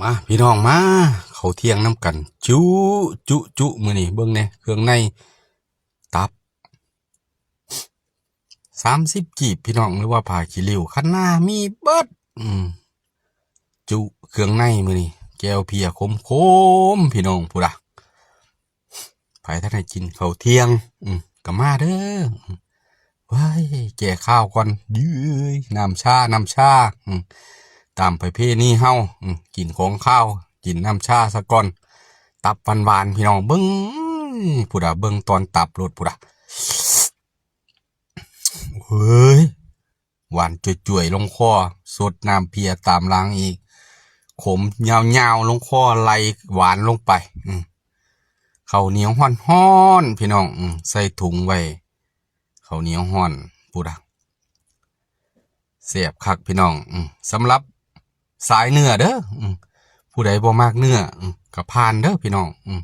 ມາພີ່ນ້ອງມາ ເຂົ້າທ່ຽງນຳກັນ ຈຸ ຈຸ ຈຸ ມື້ນີ້ເບິ່ງແດ່ ເຄື່ອງໃນ ຕັບ ສາມສິບກີບພີ່ນ້ອງ ຫຼືວ່າຜ້າຂີ້ລິ້ວ ຄັນນາມີເບິດ ອືມ ຈຸເຄື່ອງໃນມື້ນີ້ ແຈ່ວເພຍຂົມໆ ພີ່ນ້ອງ ພຸ້ນລະ ໃຜທັນໄດ້ກິນເຂົ້າທ່ຽງ ອືມ ກໍມາເດີ ອືມ ເວີຍ ແກ້ຄາວກ່ອນ ເດີຍ ນ້ຳຊາ ນ້ຳຊາ ອືມ ຕາມປະເພນີເຮົາ ອືມ ກິນຂອງຄາວ ກິນນ້ຳຊາສາກ່ອນ ຕັບຫວານໆ ພີ່ນ້ອງ ເບິ່ງ ພຸ້ນລະ ເບິ່ງຕອນຕັບໂລດ ພຸ້ນລະ ເຮີ້ຍ ຫວານຈ່ວຍໆ ລົງຄໍ ສົດນ້ຳເພຍຕາມຫຼັງອີກ ຂົມຍາວໆ ລົງຄໍ ໄຫຼຫວານລົງໄປ ອືມ ເຂົ້າໜຽວຮ້ອນໆ ພີ່ນ້ອງ ອືມ ໃສ່ຖົງໄວ້ ເຂົ້າໜຽວຮ້ອນ ພຸ້ນລະ ແຊບຄັກພີ່ນ້ອງ ອືມ ສຳລັບສາຍເນື້ອເດີ ອືມ ຜູ້ໃດບໍ່ມັກເນື້ອ ອືມ ກໍຜ່ານເດີພີ່ນ້ອງ ອືມ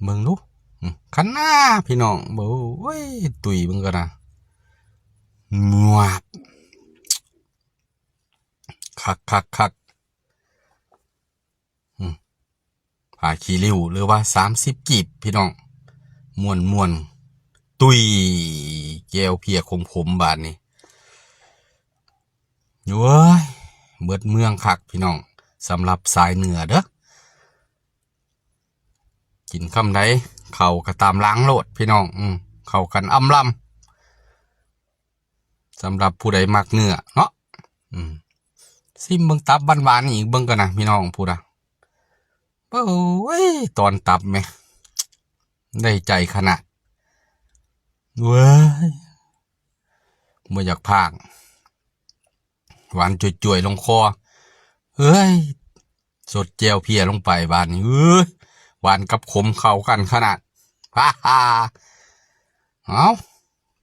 ເບິ່ງດູ ອືມ ຄັນນາພີ່ນ້ອງ ໂອ້ຍ ຕຸ້ຍເບິ່ງກ່ອນນະ ງວບ ຄັກໆໆ ອືມ ຜ້າຂີ້ລິ້ວ ຫຼືວ່າສາມສິບກີບ ພີ່ນ້ອງ ມ່ວນໆ ຕຸ້ຍ ແຈ່ວເພຍຂົມໆ ບາດນີ້ ໂອ້ຍ ເບິດເມືອງຄັກພີ່ນ້ອງ ສຳລັບສາຍເໜືອເດີ ກິນຄຳໃດ ເຂົ້າກໍຕາມຫຼັງໂລດພີ່ນ້ອງ ອືມ ເຂົ້າກັນອຳລຳ ສຳລັບຜູ້ໃດມັກເນື້ອເນາະ ອືມ ຊິມເບິ່ງຕັບຫວານໆ ອີກເບິ່ງກ່ອນນະພີ່ນ້ອງ ພຸ້ນລະ ໂອ້ຍ ຕອນຕັບແມ ໄດ້ໃຈຂະໜາດ ເວີຍ ບໍ່ຢາກພາກ ຫວານຈ່ວຍໆ ລົງຄໍ ເອີຍ ສົດແຈ່ວເພຍລົງໄປບາດນີ້ ເອີຍ ຫວານກັບຂົມເຂົ້າກັນຂະໜາດ ເອົາ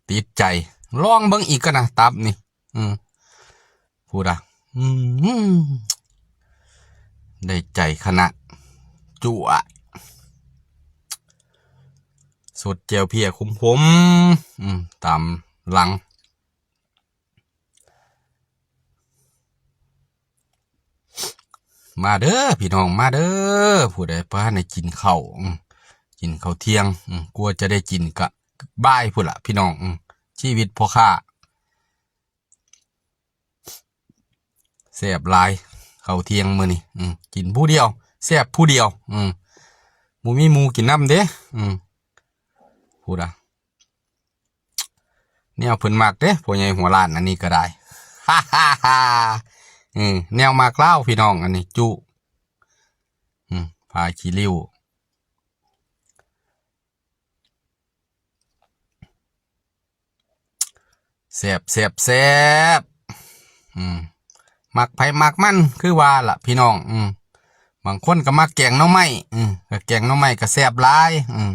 ຕິດໃຈ ລອງເບິ່ງອີກກ່ອນນະ ຕັບນີ້ ອືມ ພຸ້ນລະ ອືມ ໄດ້ໃຈຂະໜາດ ຈົວດ ສົດແຈ່ວເພຍຂົມໆ ອືມ ຕາມຫຼັງ ມາເດີພີ່ນ້ອງ ມາເດີ ຜູ້ໃດບໍ່ທັນໄດ້ກິນເຂົ້າ ອືມ ກິນເຂົ້າທ່ຽງ ອືມ ກວ່າຈະໄດ້ກິນກະບ່າຍພຸ້ນລະພີ່ນ້ອງ ອືມ ຊີວິດພໍ່ຄ້າ ແຊບຫຼາຍ ເຂົ້າທ່ຽງມື້ນີ້ ອືມ ກິນຜູ້ດຽວ ແຊບຜູ້ດຽວ ອືມ ບໍ່ມີໝູ່ກິນນຳເດ້ ອືມ ພຸ້ນລະ ແນວເພິ່ນມັກເດ້ ພໍ່ໃຫຍ່ຫົວລ້ານ ອັນນີ້ກໍໄດ້ ເອີ ແນວມັກລາວພີ່ນ້ອງ ອັນນີ້ຈຸ ອືມ ຜ້າຂີ້ລິ້ວ ແຊບໆໆ ອືມ ມັກໃຜມັກມັນ ຄືວ່າລະພີ່ນ້ອງ ອືມ ບາງຄົນກໍມັກແກງໜໍ່ໄມ້ ອືມ ກໍແກງໜໍ່ໄມ້ກໍແຊບຫຼາຍ ອືມ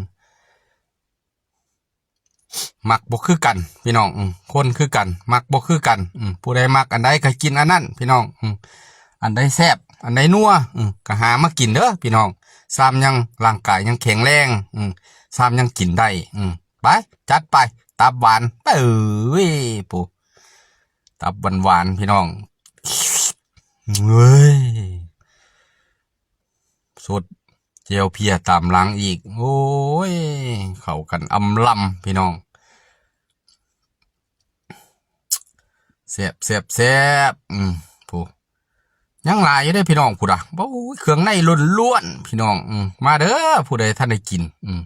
ມັກບໍ່ຄືກັນພີ່ນ້ອງ ອືມ ຄົນຄືກັນ ມັກບໍ່ຄືກັນ ອືມ ຜູ້ໃດມັກອັນໃດກໍກິນອັນນັ້ນພີ່ນ້ອງ ອືມ ອັນໃດແຊບ ອັນໃດນົວ ອືມ ກໍຫາມາກິນເດີພີ່ນ້ອງ ຊາມຍັງ ຮ່າງກາຍຍັງແຂງແຮງ ອືມ ຊາມຍັງກິນໄດ້ ອືມ ໄປ ຈັດໄປ ຕັບຫວານ ເອີຍ ປູ ຕັບຫວານໆ ພີ່ນ້ອງ ເອີຍ ສົດແຈ່ວເພຍຕາມຫຼັງອີກ ໂອ້ຍ ເຂົ້າກັນອຳລຳພີ່ນ້ອງ ແຊບໆໆ ອືມ ຜູ້ ຍັງຫຼາຍຢູ່ເດ້ພີ່ນ້ອງ ພຸ້ນນະ ໂອ້ຍ ເຄື່ອງໃນລ້ວນໆ ພີ່ນ້ອງ ອືມ ມາເດີ ຜູ້ໃດທັນໄດ້ກິນ ອືມ